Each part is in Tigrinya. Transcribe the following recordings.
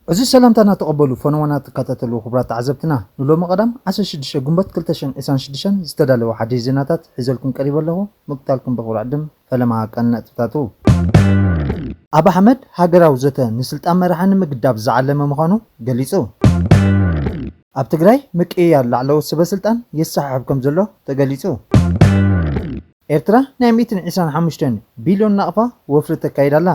እዚ ሰላምታና ተቐበሉ ፈነዋና ትከታተሉ ክቡራት ተዓዘብትና፣ ንሎሚ ቀዳም ዓሰርተ ሽዱሽተ ግንቦት ክልተ ሽሕን ዕስራን ሽዱሽተን ዝተዳለወ ሓድሽ ዜናታት ሒዘልኩም ቀሪበ ኣለኹ። ምክታልኩም ብኽብሪ ዕድም ፈለማ ቀን ነጥብታቱ። ኣብ ኣሕመድ ሃገራዊ ዘተ ንስልጣን መራሒ ንምግዳብ ዝዓለመ ምዃኑ ገሊጹ። ኣብ ትግራይ ምቅይያር ላዕለዎት ሰበ ስልጣን የሰሓሕብ ከም ዘሎ ተገሊጹ። ኤርትራ ናይ ሚእትን ዕስራን ሓሙሽተን ቢልዮን ናቕፋ ወፍሪ ተካይድ ኣላ።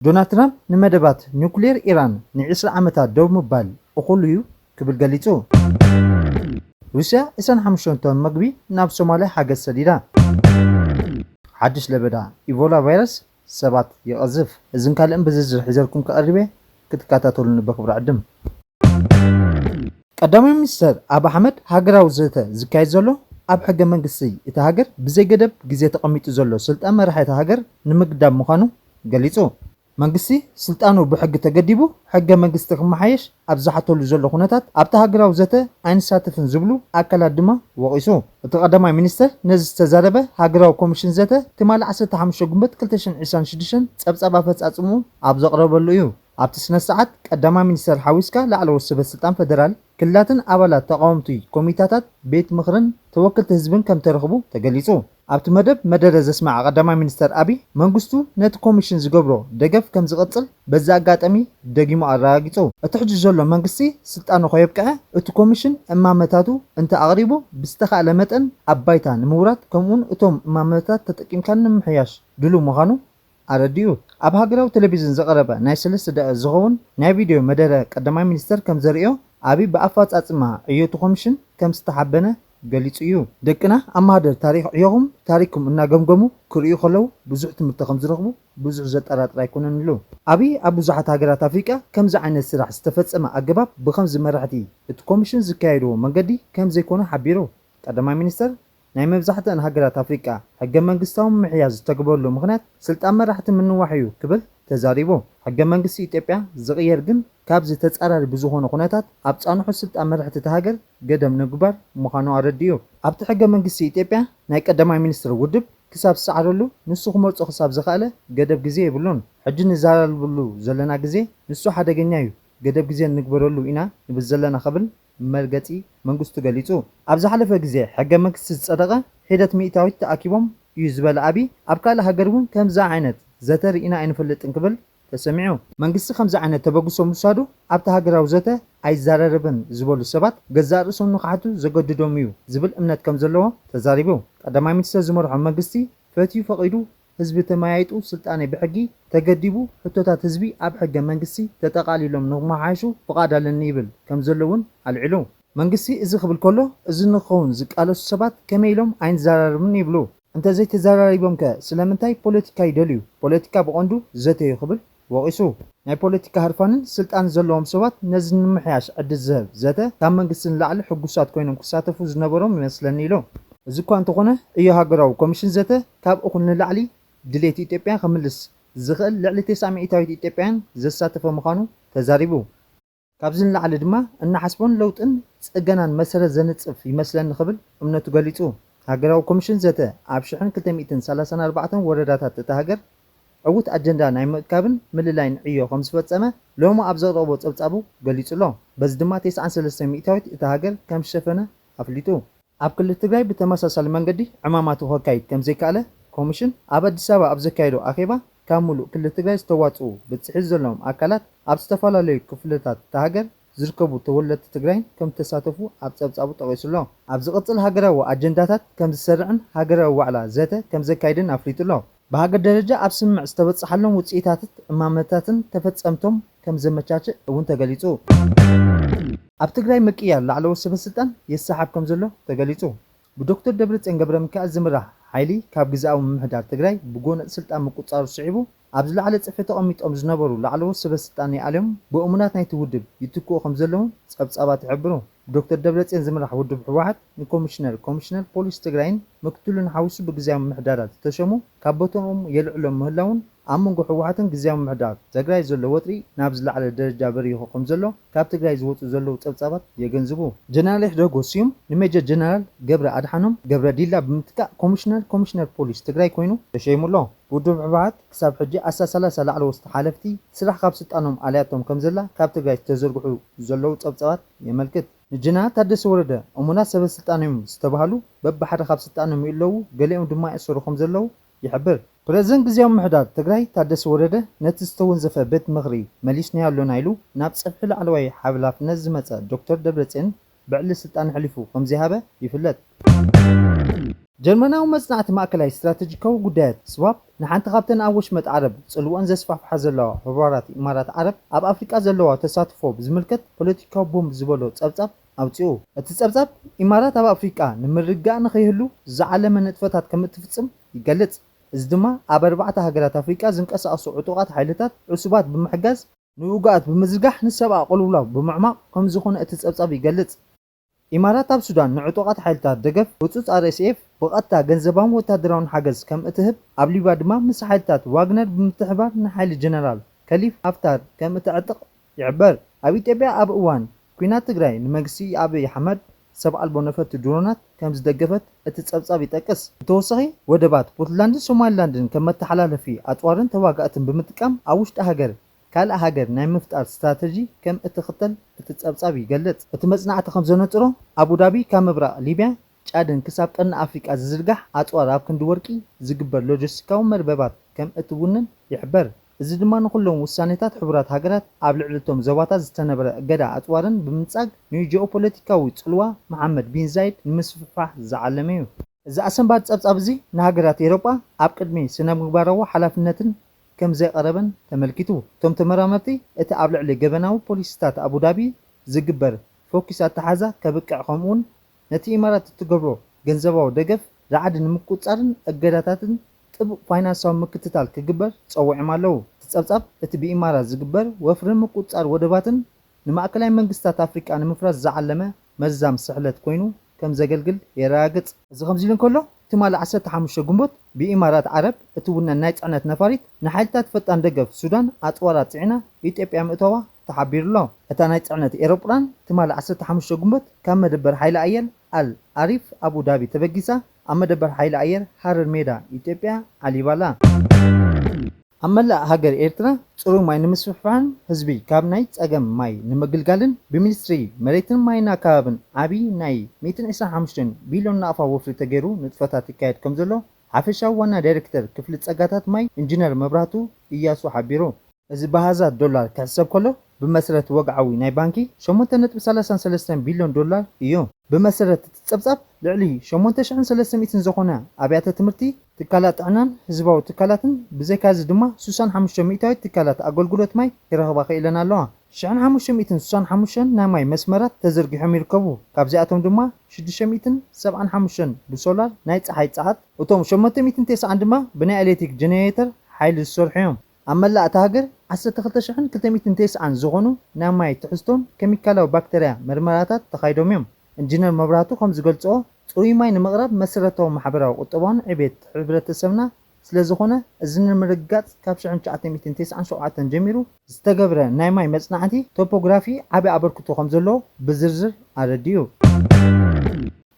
ዶናልድ ትራምፕ ንመደባት ኒውክሌር ኢራን ንዒስራ ዓመታት ደው ምባል እኹል እዩ ክብል ገሊጹ። ሩስያ ዕስራን ሓሙሽተን ቶን መግቢ ናብ ሶማልያ ሓገዝ ሰዲዳ። ሓድሽ ለበዳ ኢቦላ ቫይረስ ሰባት ይቐዝፍ። እዝን ካልእን ብዝርዝር ሒዘልኩም ክቐርብ እየ፣ ክትከታተሉኒ ብኽብሪ ዕድም። ቀዳማይ ሚኒስተር ኣብ ኣሕመድ ሃገራዊ ዘተ ዝካየድ ዘሎ ኣብ ሕገ መንግስቲ እታ ሃገር ብዘይ ገደብ ግዜ ተቐሚጡ ዘሎ ስልጣን መራሒ እታ ሃገር ንምግዳብ ምዃኑ ገሊጹ። መንግስቲ ስልጣኑ ብሕጊ ተገዲቡ ሕገ መንግስቲ ክመሓየሽ ኣብ ዝሓተሉ ዘሎ ኩነታት ኣብቲ ሃገራዊ ዘተ ኣይንሳተፍን ዝብሉ ኣካላት ድማ ወቒሱ። እቲ ቀዳማይ ሚኒስተር ነዚ ዝተዛረበ ሃገራዊ ኮሚሽን ዘተ ትማሊ ዓሰርተ ሓሙሽተ ግንቦት ክልተ ሽሕን ዕስራን ሽዱሽተን ጸብጻብ ኣፈጻጽሙ ኣብ ዘቕረበሉ እዩ። ኣብቲ ስነ ስርዓት ቀዳማይ ሚኒስተር ሓዊስካ ላዕለዎት ሰበ ስልጣን ፈደራል ክልላትን ኣባላት ተቓወምቲ ኮሚታታት ቤት ምኽርን ተወክልቲ ህዝብን ከም ተረኽቡ ተገሊጹ። ኣብቲ መደብ መደረ ዘስማዐ ቀዳማይ ሚኒስተር ኣቢይ መንግስቱ ነቲ ኮሚሽን ዝገብሮ ደገፍ ከም ዝቐጽል በዚ ኣጋጣሚ ደጊሙ ኣረጋጊጹ። እቲ ሕጂ ዘሎ መንግስቲ ስልጣኑ ከየብቅዐ እቲ ኮሚሽን እማመታቱ እንተ ኣቕሪቡ ብዝተኻእለ መጠን ኣብ ባይታ ንምውራድ ከምኡውን እቶም እማመታት ተጠቂምካ ንምምሕያሽ ድሉው ምዃኑ ኣረዲኡ። ኣብ ሃገራዊ ቴሌቪዥን ዝቐረበ ናይ ሰለስተ ደቂቕ ዝኸውን ናይ ቪድዮ መደረ ቀዳማይ ሚኒስተር ከም ዘርእዮ፣ ኣቢይ ብኣፈጻጽማ ዕዮቱ ኮሚሽን ከም ዝተሓበነ ገሊጹ እዩ። ደቅና ኣብ ማህደር ታሪኽ ዕዮኹም ታሪኽኩም እናገምገሙ ክርእዩ ከለዉ ብዙሕ ትምህርቲ ከም ዝረኽቡ ብዙሕ ዘጠራጥር ኣይኮነን ኢሉ። ኣቢይ ኣብ ብዙሓት ሃገራት ኣፍሪቃ ከምዚ ዓይነት ስራሕ ዝተፈጸመ ኣገባብ ብኸምዚ መራሕቲ እቲ ኮሚሽን ዝካየድዎ መንገዲ ከም ዘይኮነ ሓቢሩ። ቀዳማይ ሚኒስተር ናይ መብዛሕትአን ሃገራት ኣፍሪቃ ሕገ መንግስታዊ ምምሕያሽ ዝተግበረሉ ምኽንያት ስልጣን መራሕቲ ምንዋሕ እዩ ክብል ተዛሪቡ። ሕገ መንግስቲ ኢትዮጵያ ዝቕየር ግን ካብዚ ተጻራሪ ብዝኾነ ኩነታት ኣብ ጻንሑ ስልጣን መራሕቲ እታ ሃገር ገደብ ንምግባር ምዃኑ ኣረዲኡ። ኣብቲ ሕገ መንግስቲ ኢትዮጵያ ናይ ቀዳማይ ሚኒስትር ውድብ ክሳብ ዝሰዓረሉ ንሱ ክመርጾ ክሳብ ዝኸኣለ ገደብ ግዜ የብሉን። ሕጂ ንዘራረበሉ ዘለና ግዜ ንሱ ሓደገኛ እዩ፣ ገደብ ግዜ ንግበረሉ ኢና ንብል ዘለና ክብል መርገጺ መንግስቱ ገሊጹ። ኣብ ዝሓለፈ ግዜ ሕገ መንግስቲ ዝጸደቐ ሒደት ሚእታዊት ተኣኪቦም እዩ ዝበለ ኣቢይ፣ ኣብ ካልእ ሃገር እውን ከምዚ ዓይነት ዘተ ርኢና ኣይንፈልጥን ክብል ተሰሚዑ። መንግስቲ ከምዚ ዓይነት ተበግሶ ምውሳዱ ኣብቲ ሃገራዊ ዘተ ኣይዘራረብን ዝበሉ ሰባት ገዛእ ርእሶም ንክሓቱ ዘገድዶም እዩ ዝብል እምነት ከም ዘለዎ ተዛሪቡ። ቀዳማይ ሚኒስተር ዝመርሖ መንግስቲ ፈትዩ ፈቒዱ ህዝቢ ተመያይጡ ስልጣነይ ብሕጊ ተገዲቡ ሕቶታት ህዝቢ ኣብ ሕገ መንግስቲ ተጠቓሊሎም ንክመሓየሹ ፍቓድ ኣለኒ ይብል ከም ዘሎ እውን ኣልዒሉ። መንግስቲ እዚ ክብል ከሎ፣ እዚ ንክኸውን ዝቃለሱ ሰባት ከመይ ኢሎም ኣይንዘራረብን ይብሉ? እንተዘይተዘራሪቦም ከ ስለምንታይ ፖለቲካ ይደልዩ? ፖለቲካ ብቐንዱ ዘተ እዩ ክብል ወቒሱ። ናይ ፖለቲካ ህርፋንን ስልጣን ዘለዎም ሰባት ነዚ ንምምሕያሽ ዕድል ዝህብ ዘተ ካብ መንግስቲ ንላዕሊ ሕጉሳት ኮይኖም ክሳተፉ ዝነበሮም ይመስለኒ ኢሉ። እዚ እኳ እንተኾነ፣ ዕዮ ሃገራዊ ኮሚሽን ዘተ ካብ እኹል ንላዕሊ ድሌት ኢትዮጵያ ክምልስ ዝኽእል ልዕሊ ተስዓ ሚእታዊት ኢትዮጵያውያን ዘሳተፈ ምዃኑ ተዛሪቡ። ካብዚ ንላዕሊ ድማ እናሓስቦን ለውጥን ጽገናን መሰረት ዘንጽፍ ይመስለኒ ክብል እምነቱ ገሊጹ። ሃገራዊ ኮሚሽን ዘተ ኣብ ሽሕን ክልተ ሚእትን ሰላሳን ኣርባዕተን ወረዳታት እታ ሃገር ዕዉት ኣጀንዳ ናይ ምእካብን ምልላይን ዕዮ ከም ዝፈጸመ ሎሚ ኣብ ዘቕረቦ ጸብጻቡ ገሊጹ ኣሎ። በዚ ድማ ተስዓን ሰለስተን ሚእታዊት እታ ሃገር ከም ዝሸፈነ ኣፍሊጡ። ኣብ ክልል ትግራይ ብተመሳሳሊ መንገዲ ዕማማቱ ከካይድ ከም ዘይከኣለ ኮሚሽን ኣብ ኣዲስ ኣበባ ኣብ ዘካየዶ ኣኼባ፣ ካብ ሙሉእ ክልል ትግራይ ዝተዋጽኡ ብጽሒት ዘለዎም ኣካላት ኣብ ዝተፈላለዩ ክፍልታት እታ ሃገር ዝርከቡ ተወለድቲ ትግራይን ከም ዝተሳተፉ ኣብ ጸብጻቡ ጠቒሱ ኣሎ። ኣብ ዝቕጽል ሃገራዊ ኣጀንዳታት ከም ዝሰርዕን ሃገራዊ ዋዕላ ዘተ ከም ዘካይድን ኣፍሊጡ ኣሎ። ብሃገር ደረጃ ኣብ ስምምዕ ዝተበጽሓሎም ውጽኢታትን እማመታትን ተፈጸምቶም ከም ዘመቻችእ እውን ተገሊጹ። ኣብ ትግራይ ምቅያር ላዕለዎት ሰበ ስልጣን የሰሓብ ከም ዘሎ ተገሊጹ። ብዶክተር ደብረጽዮን ገብረ ሚካኤል ዝምራሕ ሓይሊ ካብ ግዝኣዊ ምምሕዳር ትግራይ ብጎነጽ ስልጣን ምቁጽጻሩ ስዒቡ፣ ኣብ ዝለዓለ ጽፍሒ ተቐሚጦም ዝነበሩ ላዕለዎት ሰበ ስልጣን ይኣልዮም ብእሙናት ናይቲ ውድብ ይትክኡ ከም ዘለውን ጸብጻባት ይሕብሩ። ብዶክተር ደብረጽዮን ዝምራሕ ውድብ ህወሓት ንኮሚሽነር ኮሚሽነር ፖሊስ ትግራይን ምክትሉን ሓዊሱ ብግዝያዊ ምምሕዳራት ዝተሸሙ ካብ ቦትኦም የልዕሎም ምህላውን ኣብ መንጎ ህወሓትን ግዝያዊ ምምሕዳር ትግራይ ዘሎ ወጥሪ ናብ ዝለዓለ ደረጃ በሪኹ ከም ዘሎ ካብ ትግራይ ዝወፁ ዘለዉ ጸብጻባት የገንዝቡ። ጀነራል ይሕደጎ ስዩም ንሜጀር ጀነራል ገብረ ኣድሓኖም ገብረ ዲላ ብምትካእ ኮሚሽነር ኮሚሽነር ፖሊስ ትግራይ ኮይኑ ተሸይሙ ኣሎ። ውድብ ህወሓት ክሳብ ሕጂ ኣስታት ሰላሳ ላዕለዎት ሓለፍቲ ስራሕ ካብ ስልጣኖም ኣልያቶም ከም ዘላ ካብ ትግራይ ዝተዘርግሑ ዘለዉ ጸብጻባት የመልክት። ንጀነራል ታደሰ ወረደ እሙናት ሰበ ስልጣን እዮም ዝተባህሉ በብሓደ ካብ ስልጣኖም ይእለዉ፣ ገሊኦም ድማ ይእሰሩ ከም ዘለዉ ይሕብር። ፕረዚደንት ግዝያዊ ምምሕዳር ትግራይ ታደሰ ወረደ ነቲ ዝተወንዘፈ ቤት ምኽሪ መሊስናዮ ኣሎና ኢሉ ናብ ጸፍሒ ላዕለዋይ ሓላፍነት ዝመጸ ዶክተር ደብረጽዮን ብዕሊ ስልጣን ኣሕሊፉ ከም ዘይሃበ ይፍለጥ። ጀርመናዊ መጽናዕቲ ማእከላይ ስትራተጂካዊ ጉዳያት ስዋብ ንሓንቲ ካብተን ኣብ ወሽመጥ ዓረብ ጽልወን ዘስፋሕፍሓ ዘለዋ ሕቡራት ኢማራት ዓረብ ኣብ ኣፍሪቃ ዘለዋ ተሳትፎ ብዝምልከት ፖለቲካዊ ቦምብ ዝበሎ ጸብጻብ ኣውጺኡ። እቲ ጸብጻብ ኢማራት ኣብ ኣፍሪቃ ንምርግጋእ ንኸይህሉ ዝዓለመ ንጥፈታት ከም እትፍጽም ይገልጽ። እዚ ድማ ኣብ ኣርባዕተ ሃገራት ኣፍሪቃ ዝንቀሳቐሱ ዕጡቓት ሓይልታት ዕሱባት ብምሕጋዝ፣ ንውጉኣት ብምዝርጋሕ ንሰብኣዊ ቅልውላው ብምዕማቕ ከም ዝኾነ እቲ ጸብጻብ ይገልጽ። ኢማራት ኣብ ሱዳን ንዕጡቓት ሓይልታት ደገፍ ህጹጽ ኣር ኤስ ኤፍ ብቐጥታ ገንዘባውን ወታደራውን ሓገዝ ከም እትህብ፣ ኣብ ሊብያ ድማ ምስ ሓይልታት ዋግነር ብምትሕባር ንሓይሊ ጀነራል ከሊፍ ሃፍታር ከም እተዕጥቕ ይሕበር። ኣብ ኢትዮጵያ ኣብ እዋን ኲናት ትግራይ ንመንግስቲ ኣብይ ኣሕመድ ሰብ ኣልቦ ነፈርቲ ድሮናት ከም ዝደገፈት እቲ ጸብጻብ ይጠቅስ። ብተወሳኺ ወደባት ፑንትላንድን ሶማሊላንድን ከም መተሓላለፊ ኣጽዋርን ተዋጋእትን ብምጥቃም ኣብ ውሽጢ ሃገር ካልእ ሃገር ናይ ምፍጣር ስትራተጂ ከም እትኽተል እቲ ጸብጻብ ይገልጽ። እቲ መጽናዕቲ ከም ዘነጽሮ፣ ኣቡዳቢ ካብ ምብራቕ ሊብያ፣ ጫድን ክሳብ ቀርኒ ኣፍሪቃ ዝዝርጋሕ ኣጽዋር ኣብ ክንዲ ወርቂ ዝግበር ሎጂስቲካዊ መርበባት ከም እትውንን ይሕበር። እዚ ድማ ንኹሎም ውሳኔታት ሕቡራት ሃገራት ኣብ ልዕሊ እቶም ዞባታት ዝተነበረ እገዳ ኣጽዋርን ብምንጻግ ንጂኦፖለቲካዊ ጽልዋ መሓመድ ቢን ዛይድ ንምስፍሕፋሕ ዝዓለመ እዩ። እዚ ኣሰንባዲ ጸብጻብ እዚ ንሃገራት ኤውሮጳ ኣብ ቅድሚ ስነ-ምግባራዊ ሓላፍነትን ከም ዘይቐረበን ተመልኪቱ። እቶም ተመራመርቲ እቲ ኣብ ልዕሊ ገበናዊ ፖሊሲታት ኣቡዳቢ ዝግበር ፎኪስ ኣተሓዛ ከብቅዕ ከምኡውን ነቲ ኢማራት እትገብሮ ገንዘባዊ ደገፍ ራዕዲ ንምቁጽጻርን እገዳታትን ጥቡቕ ፋይናንሳዊ ምክትታል ክግበር ጸዊዖም ኣለዉ። እቲ ጸብጻብ እቲ ብኢማራት ዝግበር ወፍርን ምቁጽጻር ወደባትን ንማእከላይ መንግስታት ኣፍሪቃ ንምፍራስ ዝዓለመ መርዛም ስሕለት ኮይኑ ከም ዘገልግል የረጋግጽ። እዚ ከምዚ ኢሉ እንከሎ፣ ትማሊ ዓሰርተ ሓሙሽተ ግንቦት ብኢማራት ዓረብ እትውነን ናይ ጽዕነት ነፋሪት ንሓይልታት ፈጣን ደገፍ ሱዳን ኣጽዋራት ጽዒና ኢትዮጵያ ምእታዋ ተሓቢሩ ኣሎ። እታ ናይ ጽዕነት ኤሮፕላን ትማሊ ዓሰርተ ሓሙሽተ ግንቦት ካብ መደበር ሓይሊ ኣየር ኣል ኣሪፍ ኣቡ ዳቢ ተበጊሳ ኣብ መደበር ሓይሊ ኣየር ሃረር ሜዳ ኢትዮጵያ ዓሊባ ኣላ። ኣብ መላእ ሃገር ኤርትራ ጽሩይ ማይ ንምስፍሕፋሕን ህዝቢ ካብ ናይ ጸገም ማይ ንምግልጋልን ብሚኒስትሪ መሬትን ማይን ኣከባብን ዓቢ ናይ ሚእትን ዕስራን ሓሙሽተን ቢልዮን ናቕፋ ወፍሪ ተገይሩ ንጥፈታት ይካየድ ከም ዘሎ ሓፈሻዊ ዋና ዳይሬክተር ክፍሊ ጸጋታት ማይ ኢንጂነር መብራህቱ እያሱ ሓቢሩ። እዚ ብኣሃዛት ዶላር ክሕሰብ ከሎ፣ ብመሰረት ወግዓዊ ናይ ባንኪ ሸሞንተ ነጥቢ ሰላሳን ሰለስተን ቢልዮን ዶላር እዩ። ብመሰረት እቲ ጸብጻብ፣ ልዕሊ ሸሞንተ ሽሕን ሰለስተ ሚእትን ዝኾና ኣብያተ ትምህርቲ፣ ትካላት ጥዕናን ህዝባዊ ትካላትን፣ ብዘይካዚ ድማ ስሳን ሓሙሽተ ሚእታዊት ትካላት ኣገልግሎት ማይ ክረኽባ ክኢለን ኣለዋ። ሽሕን ሓሙሽተ ሚእትን ስሳን ሓሙሽተን ናይ ማይ መስመራት ተዘርጊሖም ይርከቡ። ካብዚኣቶም ድማ ሽዱሽተ ሚእትን ሰብዓን ሓሙሽተን ብሶላር ናይ ጸሓይ ጸዓት፣ እቶም ሸሞንተ ሚእትን ተስዓን ድማ ብናይ ኤሌክትሪክ ጀነሬተር ሓይሊ ዝሰርሑ እዮም። ኣብ መላእ እታ ሃገር ዓሰርተ ክልተ ሽሕን ክልተ ሚእትን ተስዓን ዝኾኑ ናይ ማይ ትሕዝቶን ኬሚካላዊ ባክተርያ መርመራታት ተኻይዶም እዮም። ኢንጂነር መብራህቱ ከም ዝገልጽኦ፣ ጽሩይ ማይ ንምቕራብ መሰረታዊ ማሕበራዊ ቁጠባውን ዕቤት ሕብረተሰብና ስለ ዝኾነ፣ እዚ ንምርግጋጽ ካብ ሽሕን ትሽዓተ ሚእትን ተስዓን ሸውዓተን ጀሚሩ ዝተገብረ ናይ ማይ መጽናዕቲ ቶፖግራፊ ዓቢ ኣበርክቶ ከም ዘለዎ ብዝርዝር ኣረዲኡ።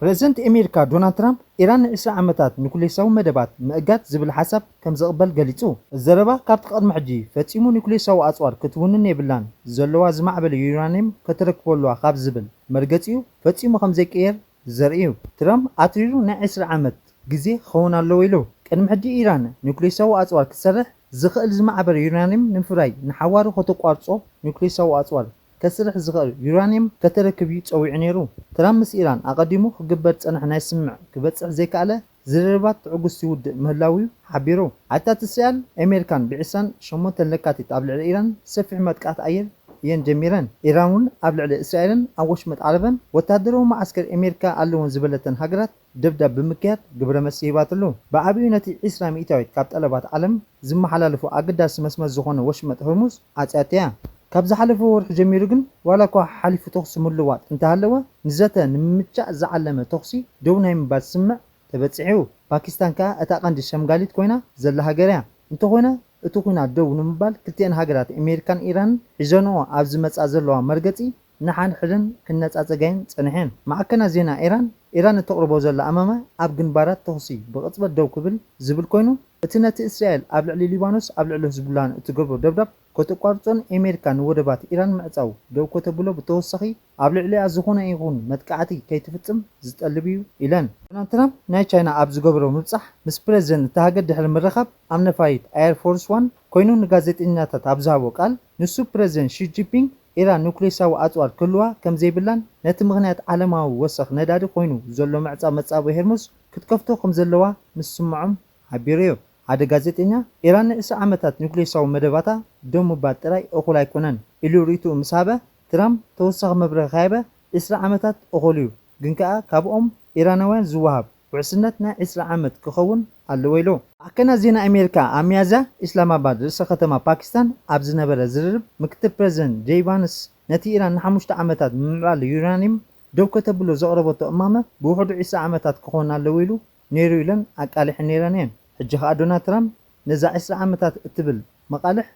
ፕረዚደንት ኣሜሪካ ዶናልድ ትራምፕ፣ ኢራን ንዕስራ ዓመታት ኑክሌሳዊ መደባት ምእጋድ ዝብል ሓሳብ ከም ዝቕበል ገሊጹ። እዚ ዘረባ፣ ካብቲ ቅድሚ ሕጂ ፈጺሙ ኑክሌሳዊ ኣጽዋር ክትውንን የብላን፣ ዘለዋ ዝማዕበለ ዩራንየም ከተረክቦ ኣለዋ ካብ ዝብል መርገጺኡ ፈጺሙ ከም ዘይቅየር ዘርኢ እዩ። ትራምፕ ኣትሪሩ ናይ ዕስራ ዓመት ግዜ ክኸውን ኣለዎ ኢሉ። ቅድሚ ሕጂ ኢራን ኑክሌሳዊ ኣጽዋር ክትሰርሕ ዝኽእል ዝማዕበለ ዩራንየም ንምፍራይ ንሓዋሩ ከተቋርጾ ኑክሌሳዊ ኣጽዋር ከስርሕ ዝኽእል ዩራንየም ከተረክብ እዩ ጸዊዑ ነይሩ። ትራምፕ ምስ ኢራን ኣቐዲሙ ክግበር ዝጸንሐ ናይ ስምምዕ ክበጽሕ ዘይከኣለ ዝርርባት ትዕግስቲ ይውድእ ምህላዉ እዩ ሓቢሩ። ሓይልታት እስራኤል ኣሜሪካን ብዒስራን ሸሞንተን ለካቲት ኣብ ልዕሊ ኢራን ሰፊሕ መጥቃዕቲ ኣየር እየን ጀሚረን። ኢራን እውን ኣብ ልዕሊ እስራኤልን ኣብ ወሽመጥ ዓረብን ወታደራዊ መዓስከር ኣሜሪካ ኣለወን ዝበለተን ሃገራት ደብዳብ ብምክያድ ግብረ መልሲ ሂባትሉ። ብዓቢኡ ነቲ ዕስራ ሚእታዊት ካብ ጠለባት ዓለም ዝመሓላለፉ ኣገዳሲ መስመር ዝኾነ ወሽመጥ ሆርሙዝ ዓጽያቶ እያ። ካብ ዝሓለፈ ወርሒ ጀሚሩ ግን፣ ዋላ እኳ ሓሊፉ ተኹሲ ምልውዋጥ እንተሃለወ፣ ንዘተ ንምምቻእ ዝዓለመ ተኹሲ ደው ናይ ምባል ስምምዕ ተበጺሑ እዩ። ፓኪስታን ከኣ እታ ቀንዲ ሸምጋሊት ኮይና ዘላ ሃገር እያ። እንተኾነ፣ እቲ ኲናት ደው ንምባል ክልቲኤን ሃገራት ኣሜሪካን ኢራንን ሒዘንኦ ኣብ ዝመጻ ዘለዋ መርገጺ ንሓድሕደን ክነጻጸጋየን ጸኒሐን። ማዕከናት ዜና ኢራን፣ ኢራን እተቕርቦ ዘላ ኣማመ ኣብ ግንባራት ተኹሲ ብቕጽበት ደው ክብል ዝብል ኮይኑ፣ እቲ ነቲ እስራኤል ኣብ ልዕሊ ሊባኖስ ኣብ ልዕሊ ህዝቡላን እትገብሮ ደብዳብ ከተቋርጾን ኣሜሪካ ንወደባት ኢራን ምዕጻው ደው ከተብሎ ብተወሳኺ ኣብ ልዕሊኣ ዝኾነ ይኹን መጥቃዕቲ ከይትፍጽም ዝጠልብ እዩ ኢለን። ዶናልድ ትራምፕ ናይ ቻይና ኣብ ዝገበሮ ምብጻሕ ምስ ፕረዚደንት እታ ሃገር ድሕሪ ምርኻብ ኣብ ነፋሪት ኣየር ፎርስ ዋን ኮይኑ ንጋዜጠኛታት ኣብ ዝሃቦ ቃል ንሱ ፕረዚደንት ሺ ጂንፒንግ ኢራን ኑክሌሳዊ ኣጽዋር ክህልዋ ከም ዘይብላን ነቲ ምኽንያት ዓለማዊ ወሰኽ ነዳዲ ኮይኑ ዘሎ ምዕጻው መጻብቦ ሄርሙዝ ክትከፍቶ ከም ዘለዋ ምስ ስምዖም ሓቢሩ እዩ። ሓደ ጋዜጠኛ፣ ኢራን ንዒስራ ዓመታት ኑክሌሳዊ መደባታ ደው ምባል ጥራይ እኹል ኣይኮነን ኢሉ ርእይትኡ ምስ ሃበ፣ ትራምፕ ተወሳኺ መብርሂ ከሃበ፣ ዒስራ ዓመታት እኹል እዩ፣ ግን ከኣ ካብኦም ኢራናውያን ዝወሃብ ውሕስነት ናይ ዒስራ ዓመት ክኸውን ኣለዎ ኢሉ። ማዕከናት ዜና ኣሜሪካ ኣብ ሚያዝያ ኢስላማባድ ርእሰ ከተማ ፓኪስታን ኣብ ዝነበረ ዝርርብ ምክትል ፕረዚደንት ጄይ ቫንስ ነቲ ኢራን ንሓሙሽተ ዓመታት ምምዕባል ዩራኒየም ደው ከተብሎ ዘቕረበቶ እማመ ብውሕዱ ዒስራ ዓመታት ክኾን ኣለዎ ኢሉ ነይሩ ኢለን ኣቃሊሐን ነይረን እየን። ሕጂ ከኣ ዶናልድ ትራምፕ ነዛ ዒስራ ዓመታት እትብል መቓልሕ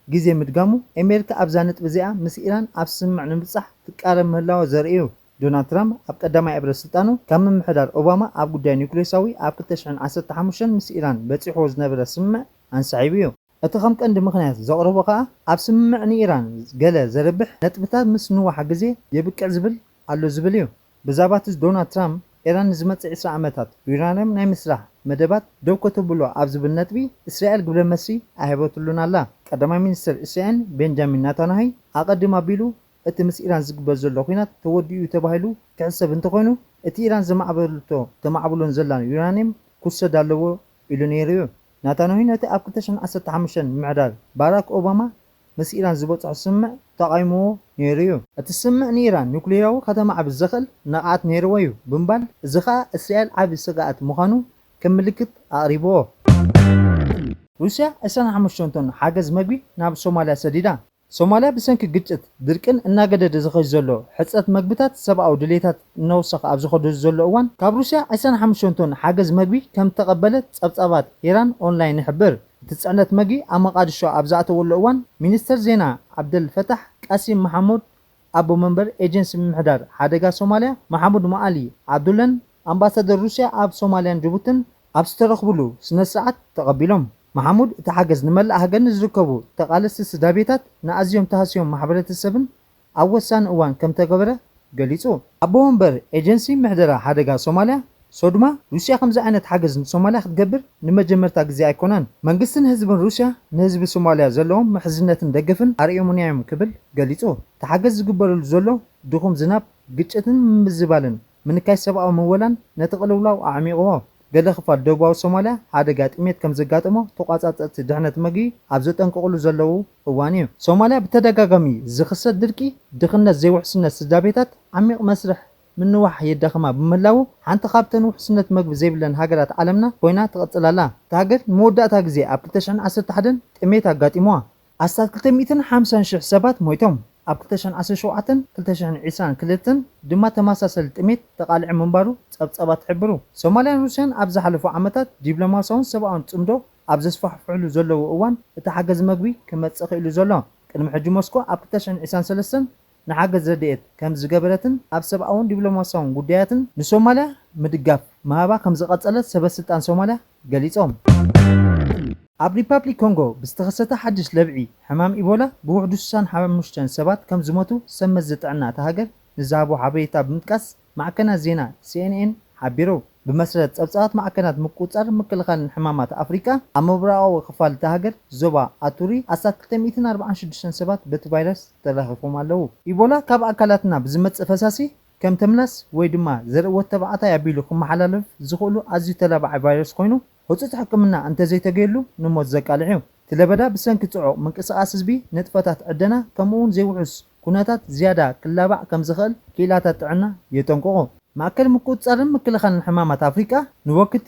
ግዜ ምድጋሙ፣ ኣሜሪካ ኣብዛ ነጥቢ እዚኣ ምስ ኢራን ኣብ ስምምዕ ንምብጻሕ ትቃረብ ምህላዋ ዘርኢ እዩ። ዶናልድ ትራምፕ ኣብ ቀዳማይ ዕብረ ስልጣኑ ካብ ምምሕዳር ኦባማ ኣብ ጉዳይ ኒውክሌሳዊ ኣብ ክልተ ሽሕን ዓሰርተ ሓሙሽተን ምስ ኢራን በጺሕዎ ዝነበረ ስምምዕ ኣንሳሒቡ እዩ። እቲ ከም ቀንዲ ምኽንያት ዘቕረቦ ከኣ ኣብ ስምምዕ ንኢራን ገለ ዘርብሕ ነጥብታት ምስ ንዋሕ ግዜ የብቅዕ ዝብል ኣሎ ዝብል እዩ። ብዛዕባ እቲ ዶናልድ ትራምፕ ኢራን ንዝመጽእ ዒስራ ዓመታት ዩራንየም ናይ ምስራሕ መደባት ደው ከተብሎ ኣብ ዝብል ነጥቢ እስራኤል ግብረ መልሲ ኣይሃበትሉን ኣላ። ቀዳማይ ሚኒስትር እስራኤል ቤንጃሚን ናታንያሁ ኣቐድም ኣቢሉ እቲ ምስ ኢራን ዝግበር ዘሎ ኲናት ተወዲኡ ተባሂሉ ክሕሰብ እንተኾይኑ እቲ ኢራን ዘማዕበለቶ ተማዕብሎን ዘላን ዩራንየም ክውሰድ ኣለዎ ኢሉ ነይሩ እዩ። ናታንያሁ ነቲ ኣብ ክልተ ሽሕን ዓሰርተ ሓሙሽተን ምምሕዳር ባራክ ኦባማ ምስ ኢራን ዝበጽሖ ስምምዕ ተቓይምዎ ነይሩ እዩ። እቲ ስምምዕ ንኢራን ኒውክሌራዊ ከተማዕብል ዘኽእል ንቕሓት ነይርዎ እዩ ብምባል፣ እዚ ኸኣ እስራኤል ዓቢ ስግኣት ምዃኑ ከም ምልክት ኣቕሪብዎ። ሩስያ ዕስራን ሓሙሽተን ቶን ሓገዝ መግቢ ናብ ሶማልያ ሰዲዳ። ሶማልያ ብሰንኪ ግጭት ድርቅን እናገደደ ዝኸይድ ዘሎ ሕጽረት መግብታት ሰብኣዊ ድሌታት እናወሰኸ ኣብ ዝኸደሉ ዘሎ እዋን፣ ካብ ሩስያ ዕስራን ሓሙሽተን ቶን ሓገዝ መግቢ ከም እተቐበለት ጸብጻባት ሄራን ኦንላይን ይሕብር። እቲ ጽዕነት መግቢ ኣብ መቓድሾ ኣብ ዝኣተወሉ እዋን፣ ሚኒስተር ዜና ዓብደል ፈታሕ ቃሲም መሓሙድ፣ ኣቦ መንበር ኤጀንሲ ምምሕዳር ሓደጋ ሶማልያ መሓሙድ መኣሊ ዓብዱለን ኣምባሳደር ሩስያ ኣብ ሶማልያን ጅቡትን ኣብ ዝተረኽብሉ ስነ ስርዓት ተቐቢሎም። መሓሙድ እቲ ሓገዝ ንመላእ ሃገር ንዝርከቡ ተቓለስቲ ስድራ ቤታት፣ ንኣዝዮም ተሃስዮም ማሕበረተሰብን ኣብ ወሳኒ እዋን ከም ተገበረ ገሊጹ። ኣቦ መንበር ኤጀንሲ ምሕደራ ሓደጋ ሶማልያ ሶድማ፣ ሩስያ ከምዚ ዓይነት ሓገዝ ንሶማልያ ክትገብር ንመጀመርታ ግዜ ኣይኮነን። መንግስትን ህዝብን ሩስያ ንህዝቢ ሶማልያ ዘለዎም ምሕዝነትን ደገፍን ኣርእዮምና እዮም ክብል ገሊጹ። እቲ ሓገዝ ዝግበረሉ ዘሎ ድኹም ዝናብ፣ ግጭትን ምምዝባልን ምንካይ ሰብኣዊ ምወላን ነቲ ቅልውላው ኣዕሚቕዎ። ገለ ክፋል ደቡባዊ ሶማልያ ሓደጋ ጥሜት ከም ዘጋጠሞ ተቋጻጸርቲ ድሕነት መግቢ ኣብ ዘጠንቅቕሉ ዘለዉ እዋን እዩ። ሶማልያ ብተደጋጋሚ ዝኽሰት ድርቂ፣ ድኽነት፣ ዘይውሕስነት ስድራ ቤታት ዓሚቕ መስርሕ ምንዋሕ የዳኽማ ብምህላዉ፣ ሓንቲ ካብተን ውሕስነት መግቢ ዘይብለን ሃገራት ዓለምና ኮይና ትቕጽል ኣላ። እታ ሃገር ንመወዳእታ ግዜ ኣብ ክልተ ሽሕን ዓሰርተ ሓደን ጥሜት ኣጋጢምዋ። ኣስታት ክልተ ሚእትን ሓምሳን ሽሕ ሰባት ሞይቶም፣ ኣብ ክልተ ሽሕን ዓሰርተ ሸውዓተን ክልተ ሽሕን ዕስራን ክልተን ድማ ተመሳሳሊ ጥሜት ተቓሊዑ ምንባሩ ጸብጻባት ይሕብሩ። ሶማልያን ሩስያን ኣብ ዝሓለፉ ዓመታት ዲፕሎማስያውን ሰብኣውን ጽምዶ ኣብ ዘስፋሕፍሕሉ ዘለዉ እዋን፣ እቲ ሓገዝ መግቢ ክመጽእ ክኢሉ ዘሎ። ቅድሚ ሕጂ ሞስኮ ኣብ ክልተ ሽሕን ዕስራን ሰለስተን ንሓገዝ ረድኤት ከም ዝገበረትን ኣብ ሰብኣውን ዲፕሎማስያውን ጉዳያትን ንሶማልያ ምድጋፍ ምሃባ ከም ዝቐጸለት ሰበ ስልጣን ሶማልያ ገሊጾም። ኣብ ሪፓብሊክ ኮንጎ ብዝተኸሰተ ሓድሽ ለብዒ ሕማም ኢቦላ ብውሕዱ ስሳን ሓሙሽተን ሰባት ከም ዝሞቱ ሰብ መዚ ጥዕና እታ ሃገር ንዝሃቦ ሓበሬታ ብምጥቃስ ማዕከናት ዜና ሲ ኤን ኤን ሓቢሩ። ብመሰረት ጸብጻባት ማዕከናት ምቁጽጻር ምክልኻልን ሕማማት ኣፍሪቃ፣ ኣብ ምብራቓዊ ክፋል እታ ሃገር ዞባ ኣቱሪ ኣስታት ክልተ ሚእትን ኣርባዓን ሽዱሽተን ሰባት በቲ ቫይረስ ተለኺፎም ኣለዉ። ኢቦላ ካብ ኣካላትና ብዝመጽእ ፈሳሲ ከም ተምላስ ወይ ድማ ዘርኢ ወዲ ተባዕታይ ኣቢሉ ክመሓላለፍ ዝኽእሉ ኣዝዩ ተላባዒ ቫይረስ ኮይኑ፣ ህጹጽ ሕክምና እንተዘይተገይርሉ ንሞት ዘቃልዕ እዩ። እቲ ለበዳ ብሰንኪ ጽዑቕ ምንቅስቓስ ህዝቢ፣ ንጥፈታት ዕደና፣ ከምኡ'ውን ዘይውሑስ ኩነታት ዝያዳ ክላባዕ ከም ዝኽእል ክኢላታት ጥዕና የጠንቅቑ። ማእከል ምቁጽጻርን ምክልኻልን ሕማማት ኣፍሪቃ ንወክልቲ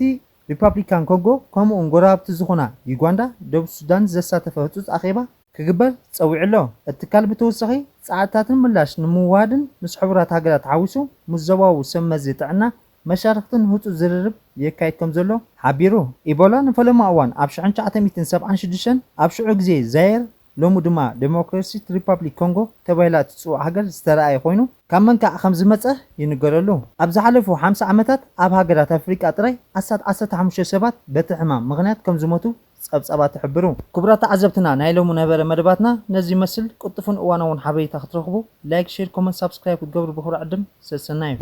ሪፓብሊካን ኮንጎ ከምኡ'ውን ጎረባብቲ ዝኾና ዩጋንዳ፣ ደቡብ ሱዳን ዘሳተፈ ህጹጽ ኣኼባ ክግበር ጸዊዑ ኣሎ። እቲ ትካል ብተወሳኺ ጻዕርታትን ምላሽ ንምውሃድን ምስ ሕቡራት ሃገራት ሓዊሱ ምስ ዞባዊ ሰብ መዚ ጥዕና መሻርኽትን ህጹጽ ዝርርብ የካይድ ከም ዘሎ ሓቢሩ። ኢቦላ ንፈለማ እዋን ኣብ ሽሕን ትሽዓተ ሚእትን ሰብዓን ሽዱሽተን ኣብ ሽዑ ግዜ ዛየር፣ ሎሚ ድማ ዴሞክራሲት ሪፓብሊክ ኮንጎ ተባሂላ እትጽዋዕ ሃገር ዝተረኣየ ኮይኑ፣ ካብ መን ከዓ ከም ዝመጸ ይንገረሉ። ኣብ ዝሓለፉ ሓምሳ ዓመታት ኣብ ሃገራት ኣፍሪቃ ጥራይ ኣስታት ዓሰርተ ሓሙሽተ ሰባት በቲ ሕማም ምኽንያት ከም ዝሞቱ ጸብጻባት ትሕብሩ። ክቡራት ተዓዘብትና፣ ናይ ሎሚ ነበረ መደባትና ነዚ ይመስል። ቅልጡፍን እዋናውን ሓበሬታ ክትረኽቡ ላይክ፣ ሼር፣ ኮመንት፣ ሳብስክራይብ ክትገብሩ ብኹርዕ ዕድም ሰሰናዩ።